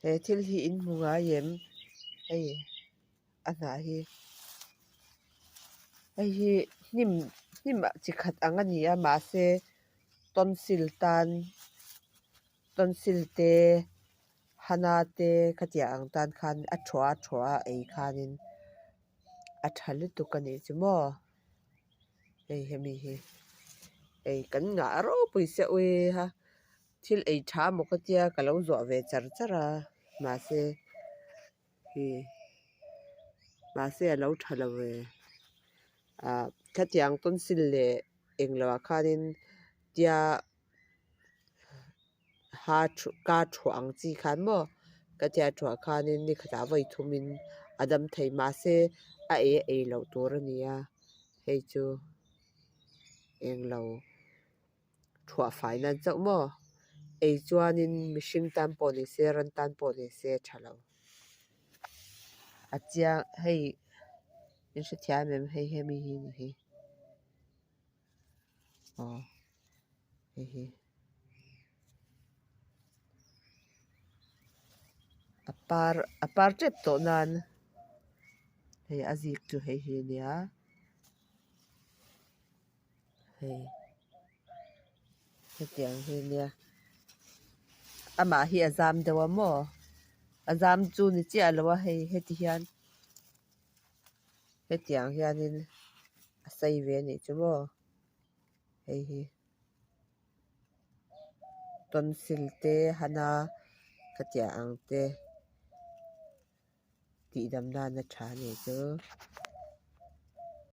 He thil hi in hmu ngai em? Hei a hnah hi hei hi hnim hnim chi khat ang a ni a mahse tonsil tan tonsil te hana te khatiang ang tan khan a thuah a thuah a ei khanin a tha lutuk a nih chu maw hei hemi hi hei kan ngah ropui se ui a thil ei tha maw ka tia ka lo zuah ve char char a mahse ih mahse a lo tha lo ve ah khatiang tonsil leh englo ah khanin tia ha thu ka thuah ang chi khan maw ka tia thuah khanin ni khatah vawi thumin a dam thei mahse a ei a ei loh tur a ni a hei chu englo. Thuah fai nan chauh maw? Ei chuanin mihring tan pawh ni se ran tan pawh ni se a tha lo. A chiang hei in hrethiam em hei hemi hi ni hi aw hei hi a par a par tep tawh nan hei a zik chu hei hi a nia. Hei hetiang hi nia amah hi a zam deuh a maw a zam chu ni chiah lo a hei heti hian hetiang hianin a sei ve a nih chu maw hei hi tonsil te hana khatiang ang te tihdam nana tha a nih chu.